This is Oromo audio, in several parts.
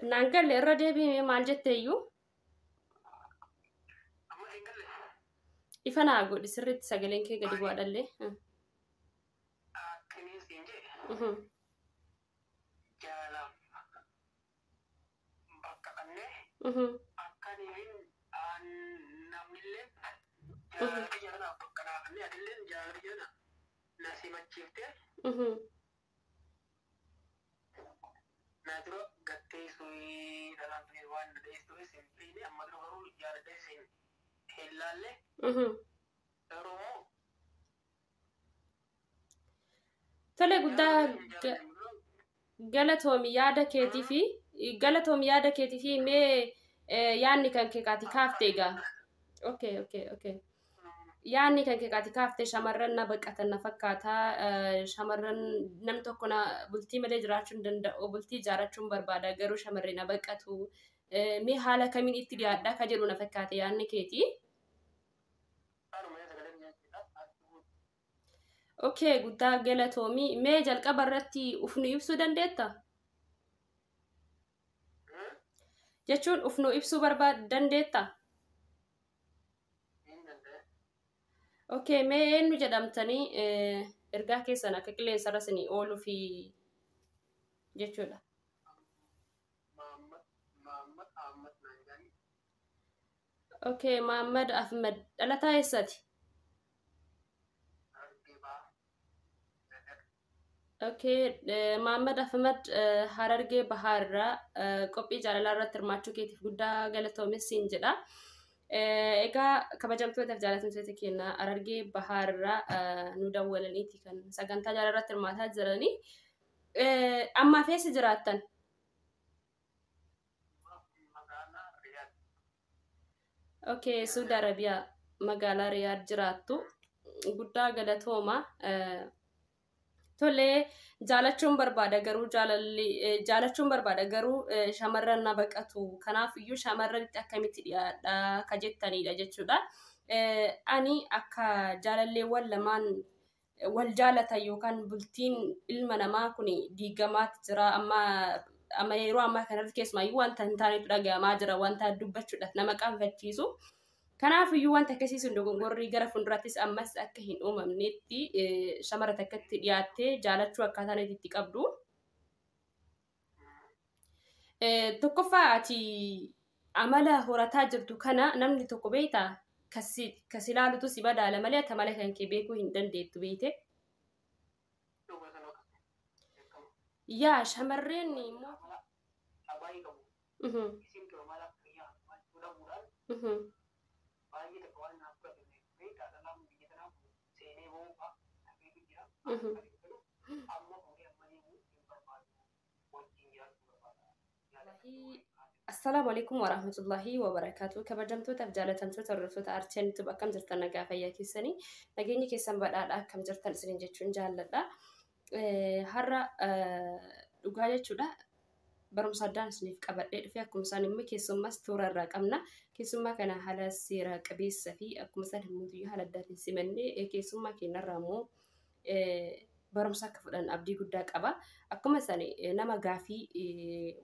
Naan galle irra deebi'ee maal jetteeyyuu? Amma hin galle. Ifa naa godhi sirriitti sagaleen kee gadi bu'aadhallee. Akkamiin siin jedhe jaalalaaf bakka qabnee akkaniin namnillee jaalala biyya kanaaf bakka naa qabnee atillee jaalala biyya kana na simachiiftee na dura gatteessuu dhalaan tunis waan na dheessuufis hin beekne amma dura garuu jaaladhees hin laalle garuu immoo Tole guddaa galatoomi yaada keetii fi galatoomi yaada keetii fi mee yaadni kan kee kaati kaafte egaa. Okay, okay, okay. Yaadni kan kee kaati kaafte shamarran na baqatan na fakkaata. Shamarran namni tokko na bultii malee jiraachuu hin danda'u. Bultii ijaarrachuun barbaada garuu shamarri na baqatu. Mee haala kamiin itti dhiyaadha ka jedhu na fakkaate yaadni keetii. Okay, guddaa galatoomi. Mee jalqaba irratti uf nu ibsuu dandeetta? Jechuun uf nu ibsuu barbaad dandeetta? Okay, mee eenyu jedhamtanii ergaa keessan akka qilleensarra isinii ooluu fi jechuudha. Okay, Muhammad Ahmed dhalataa eessaati? Okay, Muhammad Ahmed Harargee Bahaa irraa qophii jaalalaa irratti hirmaachuu keetiif guddaa galatoomi siin jedha. Egaa kabajamtootaaf jaalatamtoota keenya Harargee Bahaa irraa nu dawwalaniiti kan sagantaa jaalalaa irratti hirmaataa jiranii. Ammaaf eessa jiraattan? Okay, Saudi Arabiyaa magaalaa Riyaad jiraattu. Guddaa galatooma. Tolee, jaalachuun barbaada garuu jaalalli jaalachuun barbaada garuu shamarran na baqatu. Kanaaf iyyuu shamarranitti akkamitti dhiyaadha ka jettanidha jechuudha. Ani akka jaalalleewwan lamaan wal jaalatan yookaan bultiin ilma namaa kun diigamaatti jira amma amma yeroo ammaa kanarratti keessumaayyuu wanta hin taanetu dhagahamaa jira wanta dubbachuudhaaf nama qaanfachiisu. Kanaaf iyyuu wanta akkasii sun dogongorrii gara fuulduraattis ammas akka hin uumamnetti shamara takkatti dhiyaattee jaalachuu akkaataa inni itti qabdu. Tokkoffaa ati amala horataa jirtu kana namni tokko beektaa kasi ilaalutu si madaala malee ati amala kan kee beekuu hin dandeettu beekte. Yaa shamarreen immoo. Assalaamu alaikum warahmatullahi wabarakaatu. Kabajamtootaaf jaalatamtoota hordoftoota Archeen YouTube akkam jirtan nagaa fayyaa keessanii nageenyi keessan badhaadha akkam jirtan isiniin jechuun jaalladha. Har'a dhugaa jechuudha barumsa addaan isiniif qabadhee dhufe akkuma isaan immoo keessummaas toora irraa qabna. Keessummaa kana haala seera qabeessa fi akkuma isaan immoo haala addaatiin simannee keessummaa keenyarraa immoo barumsa akka fudhan abdii guddaa qaba. Akkuma isaan nama gaafii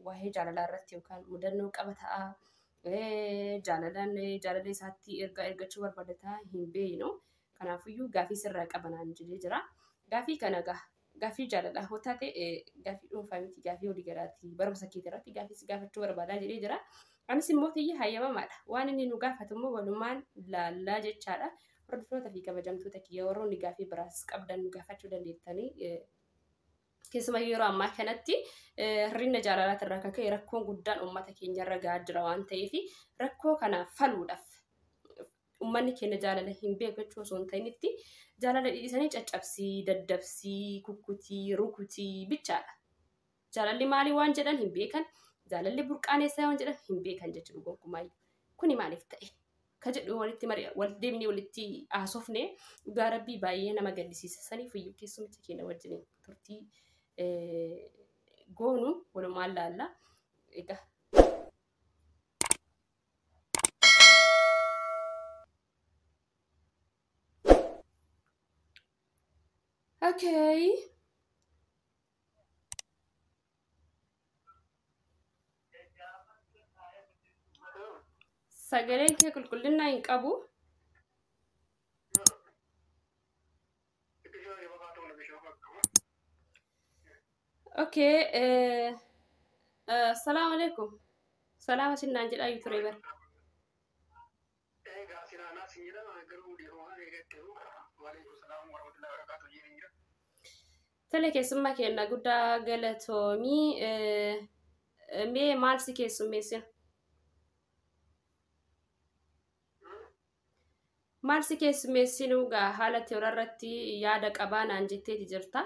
waa'ee jaalalaa irratti yookaan mudannoo qaba ta'a. Jaalalaan jaalala isaatti ergaa ergachuu barbaada ta'a hin beeknu. Kanaafiyyuu gaafii sirraa qaba naan jedhee jira. Gaafii kana gaafii jaalalaa hoo taate gaafii dhuunfaa miti gaafii walii galaati barumsa keetii irratti gaafii si gaafachuu barbaadaa jedhee jira. Anis immoo tiyya hayyamamaadha. Waan inni nu gaafatu immoo walumaan laallaa jechaadha. Hordoftoota fi kabajamtoota kiyya warroonni gaafii biraas qabdan nu gaafachuu dandeettanii keessumaa yeroo ammaa kanatti hir'ina jaalalaati irraa kan ka'e rakkoon guddaan uummata keenya irra gahaa jira waan ta'eef rakkoo kana faluudhaaf uummanni keenya jaalala hin beeku jechuu osoo hin ta'initti jaalala dhiisanii caccabsii, daddabsii, kukkutii, rukutii bichaadha. Jaalalli maalii waan jedhan hin beekan, jaalalli burqaaneessaa waan jedhan hin beekan jechuudha gonkumaayyuu. Kuni maaliif ta'e? Ka jedhu walitti mari walitti deemnee walitti haasofne dhugaa rabbii baay'ee nama gaddisiisa. Saniif iyyuu keessumicha keenya wajjin turtii goonu walumaan laalla. Egaa Okay. Sagaleen kee qulqullina hin qabu. Okay, assalaamu alaikum. Salaama sinnaan jedhaa iyyuu ture bara. Egaa sinaanaa sin jedhama garuu dhiiruma eegatte waalaikum salaam warahmatullahi wabarakatuh jedhin jira. Tole keessummaa keenya guddaa galatoomii. Mee maal si keessummeessina? Maal si keessummeessinu gaa haala toora irratti yaada qabaa naan jetteeti jirta.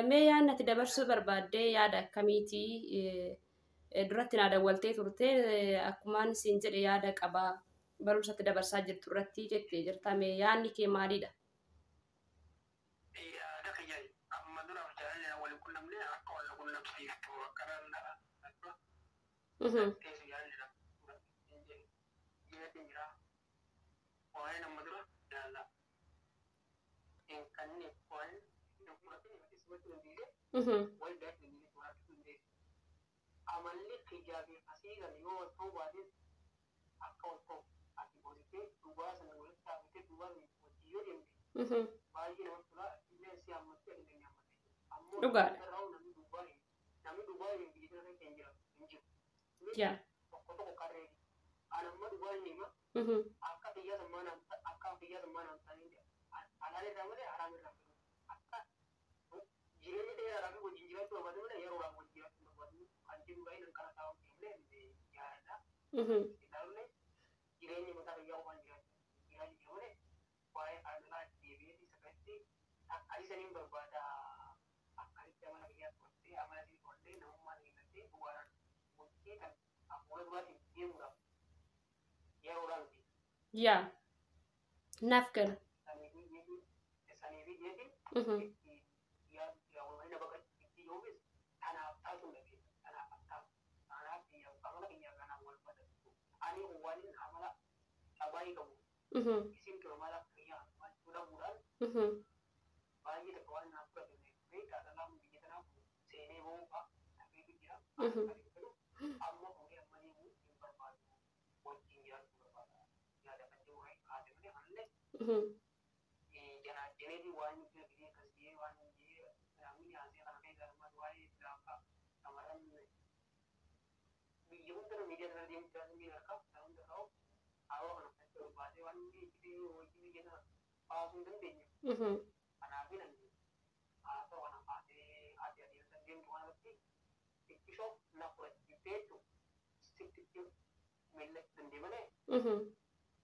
Mee yaadni ati dabarsuu barbaaddee yaada akkamiiti? Duratti naa dawwaltee turte akkumaan siin jedhe yaada qabaa barumsatti dabarsaa jirtu irratti jettee jirta. Mee yaadni kee maalidha? Yaada kiyya amma duraaf jaalalli wal qunnamne akka wal qunnamsiiftu akkana teessu jaalalli jireetiin jira. Waa'ee amma dura jaalala hin kanne waa'ee hin fudhatin isumatti dandeesse wal daakuu dandeesse waan dandeesse. Amalli kiyyaa fi asii kan yoo wal ta'uu baates akka wal ta'u ati gootitee dhugaa sana walitti dhaabatee dhugaa sana wajjin yoo deemte baay'ee namatti tola illee si hammattee ati illee ni hammatte. Ammoo Dhugaadha. irraa namni dhugaa hin namni dhugaa hin biyya kana keessa hin jira hin jiru. Yaa. Tokko tokko qarree ani amma dhugaa hin hima akka biyya sammaan akka biyya sammaan amtanii halaal irraa malee haraam irraa akka jireenya dheeraadhaa fi wajjin jiraachuu barbaadu malee yeroodhaaf wajjin jiraachuu barbaadu kan jiru baay'een kana taa'u illee jaaladha. Ilaaluun jireenya mataa biyyaa qofaan jiraachuu malee waa'ee haalalaa deebi'ee isa kanatti akkasii saniin barbaada akkasitti amala biyyaa to'attee amala isii to'attee namummaa eeggattee dhugaadhaan bultii kan hafuura duraatiin deemuudhaaf yeroodhaan miti. Yaa. Naaf gala. Saniifi jeeti itti yaaduu baqachuu yoomis tanaaf taatu dhabe tanaaf taatu tanaaf amala kiyyaa kanaaf wal badatu ani waan amala dhabaayii qabu isin tura amala kiyyaa dhabuudhaan baay'ee takka waan naaf fudhate beektaa dhalaan biyya tanaaf seenee ba'uu fa'a dhabeetu jira. Amma fuudhee amma deemuu hin barbaadu wajjin jiraachuu barbaada yaada kan jiru kaase malee kanallee janaajjaneeti waan nuti argitee akkas jee waan jee namni haasee kana keessa ammas waa'ee gaafa shamarran biyya hunda miidiyaa kana deemu jiraatan ni harka kan hunda ta'u haroo kana fudhachuu barbaadee waan inni itti hojii biyya sana baasuu hin dandeenye. Kanaaf namni haasoo kana kaasee ati adeemsa deemtu kanarratti xiqqishoo na fudhachiiftee jechuun sitti millachuu dandee malee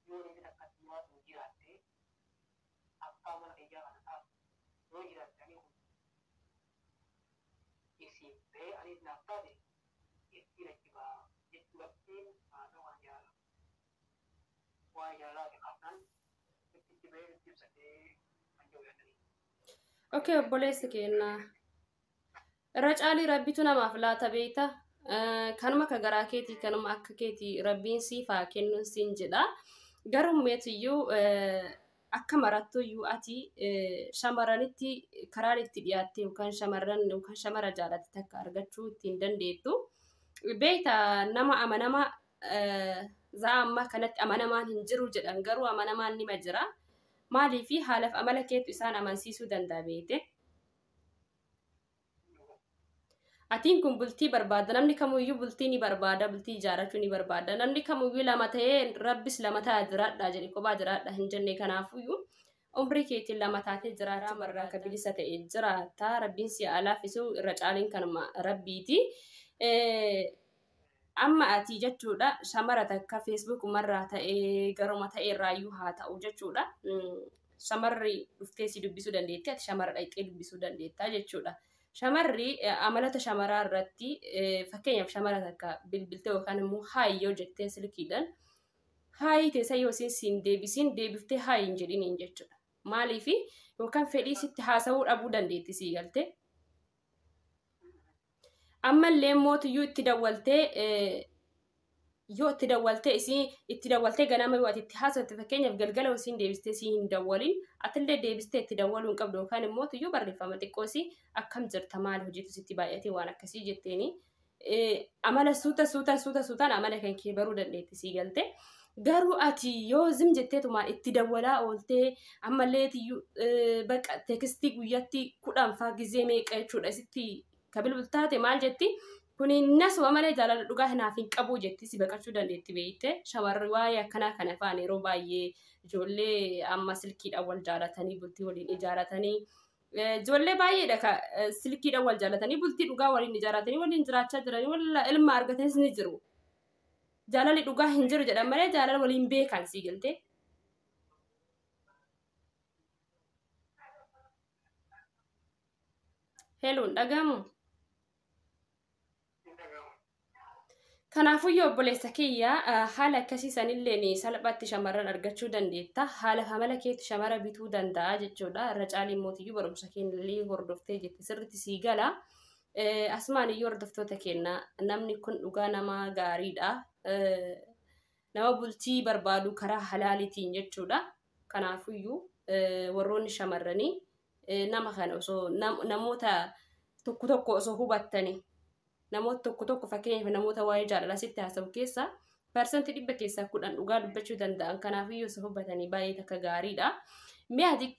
yoo inni takkatti waan jiraatte abbaa mana kiyyaa kana taatu yoo jiraatte ani kun isiif ta'ee anis naaf taate ittiin achi ba'a jechuudhaatti haasoo kana jaalala. Waa jaalalaati kaafnaan itti ba'ee itti ibsadhee kan jiru yaadanii. Okay, obboleessi keenya. Irra caalii rabbitu namaaf laata beekta. Kanuma akka garaa keetii kanuma akka keetii rabbiin siif haa kennu siin jedha. Garuu meetiyyuu akka marattuyyuu ati shamarranitti karaan itti dhiyaatte yookaan shamarran yookaan shamara jaalatte takka argachuu ittiin dandeettu. Beekta nama amanama za'a ammaa kanatti amanamaan hin jiru jedhan garuu amanamaan nima jira. Maaliifi haalaaf amala keetu isaan amansiisuu danda'a beekte. Atiin kun bultii barbaada. Namni kamuyyuu bultii ni barbaada. Bultii ijaarrachuu ni barbaada. Namni kamuyyuu lama ta'ee rabbis lama ta'aa jiraadha jedhe kophaa jiraadha hin jenne kanaafuyyuu umrii keetiin lama taatee jiraachuu barraa akka bilisa ta'e jiraata. Rabbiin si haa laaffisu irra caaliin kanuma rabbiiti. Amma ati jechuudha shamara takka feesbuukumarraa ta'ee garuma ta'e irraayyuu haa ta'u jechuudha. Shamarri dhuftee si dubbisuu dandeetti ati shamara dhaqxee dubbisuu dandeetta jechuudha. Shamarri amalota shamaraa irratti fakkeenyaaf shamara takka bilbiltee yookaan immoo haayi yoo jetteen silkiidhaan haayi teessa yoo isiin siin deebisiin deebiftee haayi hin jedhiniin jechuudha. Maaliifi yookaan fedhii sitti haasawuu dhabuu dandeetti sii galtee. Ammallee mootiyyuu itti dawwaltee yoo itti dawwaltee isii itti dawwaltee ganama yoo ati itti haasofte fakkeenyaaf galgala isiin deebistee sii hin dawwalin atillee deebistee itti dawwaluu hin qabdu yookaan immoo tiyyuu barreeffama xiqqoo isii akkam jirta maal hojiitu sitti baay'atee waan akkasii jetteeni Amala suuta suuta suuta suutaan amala kan kee baruu dandeetti sii galte. Garuu ati yoo zim jetteetumaan itti dawwalaa ooltee ammallee bakka teekstii guyyaatti 10 faa gizee meeqa jechuudha sitti ka bilbiltaate maal jetti kuni nasuma malee jaalala dhugaa hinaaf hin qabu jetti si baqachuu dandeetti beeyte. Shamarri waa'ee akkanaa kana faan yeroo baay'ee ijoollee amma silkiidhaan wal jaalatanii bultii waliin ijaaratanii ijoollee baay'eedha ka silkiidhaan wal jaalatanii bultii dhugaa waliin ijaaratanii waliin jiraachaa jiranii walla ilma argatanis ni jiru. Jaalalli dhugaa hin jiru jedhan malee jaalala waliin beekan sii galtee. Heeluun dhagahamu. Kanaafuyyuu obboleessa kiyya haala akkasii sanilleen salphaatti shamarran argachuu dandeetta. Haala amala keetti shamara bituu danda'a jechuudha. Irra caalii mootiyyuu barumsa keenyallee hordoftee jette sirriitti sii gala. Asumaan iyyuu hordoftoota keenya namni kun dhugaa nama gaariidha. Nama bultii barbaadu karaa halaalitiin jechuudha. Kanaafuyyuu warroonni shamarranii nama kana osoo namoota tokko tokko osoo hubattanii namoota tokko tokko fakkeenyaaf namoota waa'ee jaalalaa sitti haasa'u keessaa 100% keessaa 10 dhugaa dubbachuu danda'an. Kanaafiyyuu osoo hubatanii baay'ee takka gaariidha. Mee ati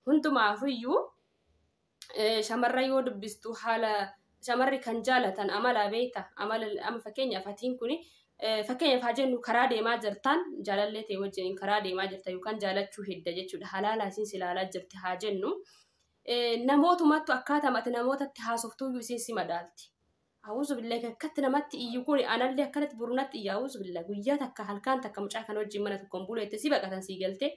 hundumaafiyyuu shamarran yoo dubbistu haala shamarri kan jaalatan amala beekta amala amma fakkeenyaaf atiin kuni fakkeenyaaf haa jennu karaa deemaa jirtaan jaalallee ta'e wajjin karaa deemaa jirta yookaan jaalachuu hedda jechuudha halaala isiin si ilaalaa jirti haa jennu. Namootumattu akkaataa ati namootatti haasoftuyyuu isiin si madaalti. Awuzu billahi akkatti namatti iyyu kun anallee akkanatti burunatti iyya awuzu billahi guyyaa takka halkaan takka mucaa kana wajjin mana tokkoon bulu jettee si baqatan sii galtee.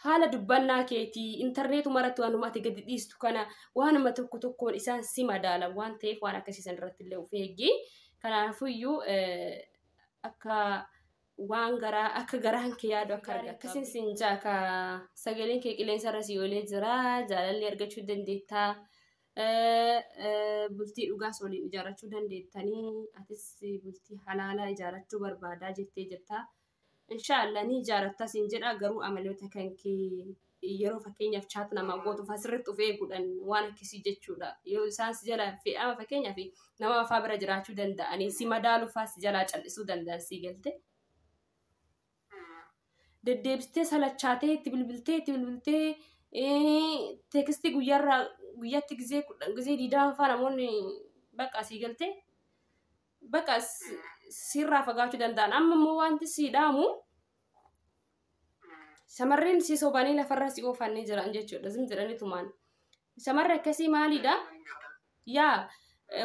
Haala dubbannaa keetii intarneetuma irratti waanuma ati gadi dhiistu kana waanuma tokko tokkoon isaan si madaalan waan ta'eef waan akkasiisan irratti illee of eegi. Kanaafuyyuu akka waan garaa akka garaan kee yaadu akka argatu. Akkasiin siin jaaka sagaleen kee qilleensa irra si oolee jira jaalalli argachuu dandeettaa. Bultii dhugaas waliin ijaarrachuu dandeettanii atis bultii halaalaa ijaarrachuu barbaadaa jettee jirta. Inshaallah ni ijaarrattas hin jedha garuu amaloota kan kee yeroo fakkeenyaaf chat namaa gootuuf asirratti of eeguudhaan waan akkasii jechuudha. Yoo isaan si jala fe'ama fakkeenyaaf nama afaa bira jiraachuu danda'anii si madaaluufaa si jalaa callisuu danda'an sii galte. Deddeebistee salachaatee itti bilbiltee itti bilbiltee teekstii guyyaarraa guyyaatti gizee 10 gizee 20 faa namoonni bakka asii galtee bakka sirraa fagaachuu danda'an. Amma immoo wanti sii dhaamu shamarreen si sobanii lafarra si oofanii jiran jechuudha. Zim jedhanii. Shamarri akkasii maalidha? Yaa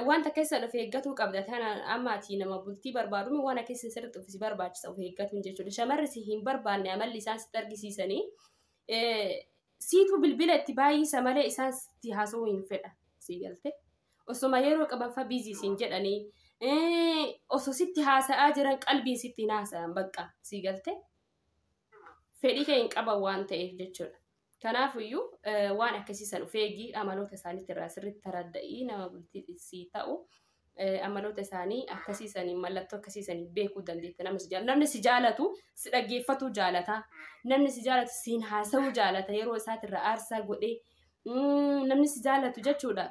wanta keessa of eeggatuu qabda. Tana amma ati nama bultii barbaadu waan akkasii sirriitti of si barbaachisa of eeggatuun jechuudha. Shamarri si hin barbaanne amalli isaan sitti argisiisanii siitu bilbila itti baay'isa malee isaan sitti haasa'uu hin fedhan sii galte. Osoma yeroo qaban fa busy siin jedhanii osoo sitti haasa'aa jiran qalbiin sitti hin haasa'an bakka sii galte. Fedhii kee hin qaban waan ta'eef jechuudha. Kanaafiyyuu waan akkasii san of eegi amaloota isaaniitti irraa sirriitti taradda'ii nama bultii sii ta'u amaloota isaanii akkasii sanii mallattoo akkasii sanii beekuu dandeetta nama si jaalatu. Namni si jaalatu si dhaggeeffatu jaalata. Namni si jaalatu siin haasa'uu jaalata yeroo isaatirra aarsaa godhee namni si jaalatu jechuudha.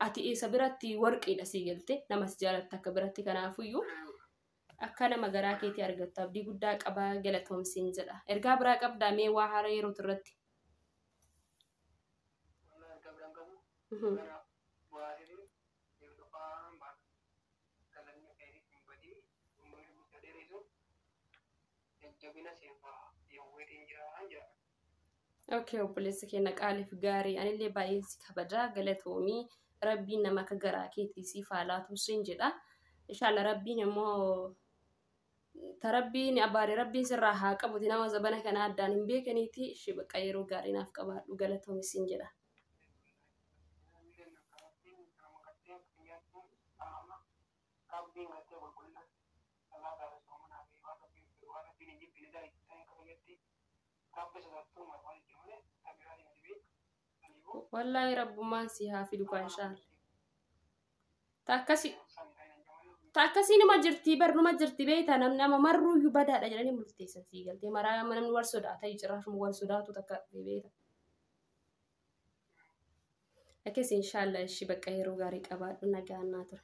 Ati isa biratti warqiidha sii galte nama si jaalatu akka biratti kanaafiyyuu akka nama garaa keetii argattu abdii guddaa qabaa galatoomsiin jedha. Ergaa biraa qabdaa mee waa haara yeroo irratti? Ergaa biraan qabu gara baasee hordofaa galanni keetii hin badii umurii guddaa dheeressu jajjabina seefaa yawweetiin jira jira. Okay, obboleessa keenya qaaliif gaarii anillee baay'een si kabajaa galatoomii rabbiin nama akka garaa keetii siif haa laatu siin jedha. Inshallah rabbiin immoo ta rabbiin abaare rabbiin sirraa haa qabuti nama zabana kana addaan hin beekaniiti ishee bakka yeroo gaarii naaf qabaadhu galatoomi siin jedha. Rabbiin gartee qulqullina salaataa fi soomanaa fi waan rabbiin fedhu waan rabbiin hin jibbine dalagitanii akka fayyatti rabbi sodaattuu barbaade malee tabiraatiin dhibee saniifuu Wallaahi rabbummaan si haa fidu kaa inshallah. Ta akkasii ta akkasii numa jirti bar numa jirti beektaa namni nama marruuyyuu badaadha jedhanii murteessan sii galtee maraa namni wal sodaata jiraashuma wal sodaatu takka beekta. Akkas inshaallah ishii bakka yeroo gaarii qabaadhu nagaan naa ture.